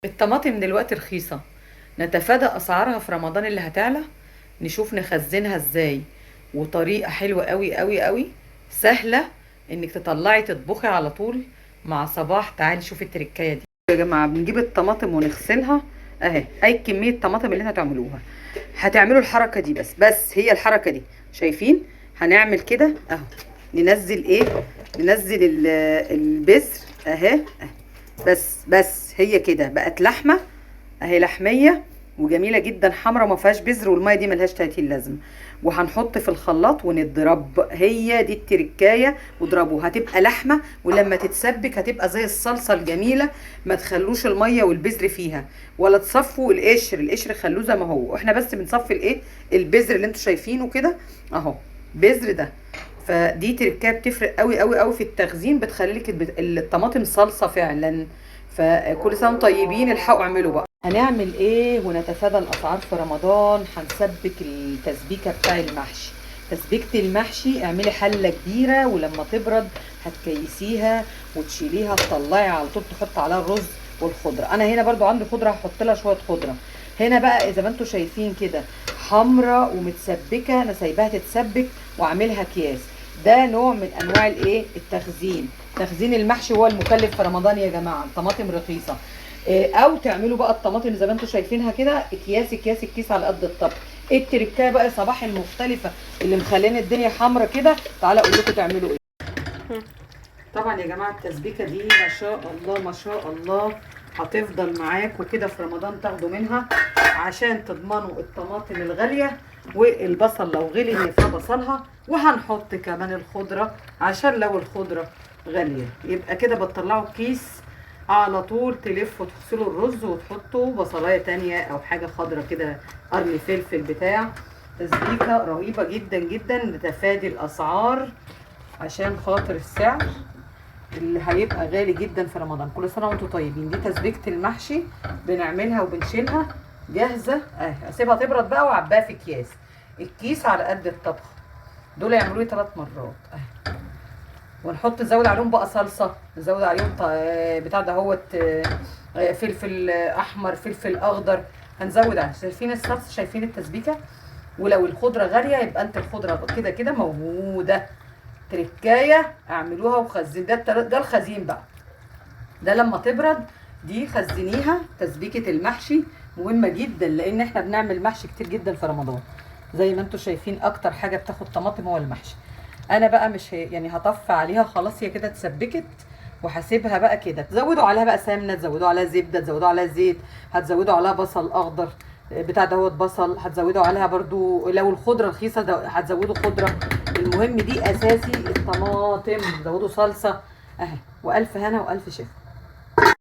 الطماطم دلوقتي رخيصة، نتفادى أسعارها في رمضان اللي هتعلى، نشوف نخزنها ازاي. وطريقة حلوة قوي قوي قوي، سهلة انك تطلعي تطبخي على طول مع صباح. تعالي شوفي التركاية دي يا جماعة. بنجيب الطماطم ونغسلها اهي، اي كمية طماطم اللي انتوا هتعملوها هتعملوا الحركة دي بس هي الحركة دي، شايفين؟ هنعمل كده اهو، ننزل ايه؟ ننزل البذر اهي، بس هي كده بقت لحمة اهي، لحمية وجميلة جدا، حمرا ما فيهاش بذر، والمية دي ملهاش 30 لازمة. وهنحط في الخلاط ونضرب، هي دي التركاية، واضربوه هتبقى لحمة، ولما تتسبك هتبقى زي الصلصة الجميلة. ما تخلوش المية والبذر فيها، ولا تصفوا القشر، القشر خلوه زي ما هو، احنا بس بنصفي الايه؟ البذر اللي انتوا شايفينه كده اهو، بذر ده. فدي تركايه بتفرق قوي قوي قوي في التخزين، بتخلي لك الطماطم صلصه فعلا. فكل سنة وانتم طيبين، الحقوا اعملوا بقى. هنعمل ايه ونتفادى الاسعار في رمضان؟ هنسبك التسبيكه بتاع المحشي. تسبيكه المحشي اعملي حله كبيرة، ولما تبرد هتكيسيها وتشيليها، تطلعي على طول تحط عليها الرز والخضره. انا هنا برضو عندي خضرة، هحط لها شوية خضرة. هنا بقى زي ما انتم شايفين كده حمرة ومتسبكه، انا سايباها تتسبك واعملها اكياس. ده نوع من انواع الايه؟ التخزين. تخزين المحشي هو المكلف في رمضان يا جماعة، الطماطم رخيصة. او تعملوا بقى الطماطم زي ما انتم شايفينها كده اكياس اكياس، الكيس على قد الطبخ. ايه التركايه بقى يا صباح المختلفة اللي مخلين الدنيا حمرا كده؟ تعالى اقول لكم تعملوا ايه. طبعا يا جماعة التسبيكه دي ما شاء الله ما شاء الله هتفضل معاك وكده في رمضان، تاخدوا منها عشان تضمنوا الطماطم الغالية، والبصل لو غلي هي فيها بصلها. وهنحط كمان الخضرة عشان لو الخضرة غالية يبقى كده بتطلعوا الكيس على طول، تلفوا تغسلوا الرز وتحطوا بصلايه تانية او حاجة خضرة كده، قرن فلفل بتاع. تسبيكه رهيبة جدا جدا لتفادي الاسعار عشان خاطر السعر اللي هيبقى غالي جدا في رمضان. كل سنة وانتم طيبين. دي تسبيكه المحشي بنعملها وبنشيلها جاهزة اهي، اسيبها تبرد بقى واعبيها في اكياس، الكيس على قد الطبخ. دول يعملوا لي 3 مرات اهي. ونحط نزود عليهم بقى صلصه، نزود عليهم بتاع ده هوت، فلفل احمر، فلفل اخضر، هنزود عليه. شايفين الصلصه؟ شايفين التسبيكه؟ ولو الخضرة غالية يبقى انت الخضرة كده كده موجودة. تركايه اعملوها وخزن. ده الخزين بقى، ده لما تبرد دي خزنيها. تسبيكه المحشي مهمة جدا لان احنا بنعمل محشي كتير جدا في رمضان، زي ما انتم شايفين اكتر حاجة بتاخد طماطم هو المحشي. انا بقى مش يعني هطفي عليها خلاص، هي كده اتسبكت وهسيبها بقى كده. تزودوا عليها بقى سمنه، تزودوا عليها زبدة، تزودوا عليها زيت، هتزودوا عليها بصل اخضر بتاع دهوت بصل، هتزودوا عليها برضو لو الخضرة رخيصة هتزودوا خضرة. المهم دي اساسي الطماطم، زودوا صلصه اهي. والف هنا والف شفا.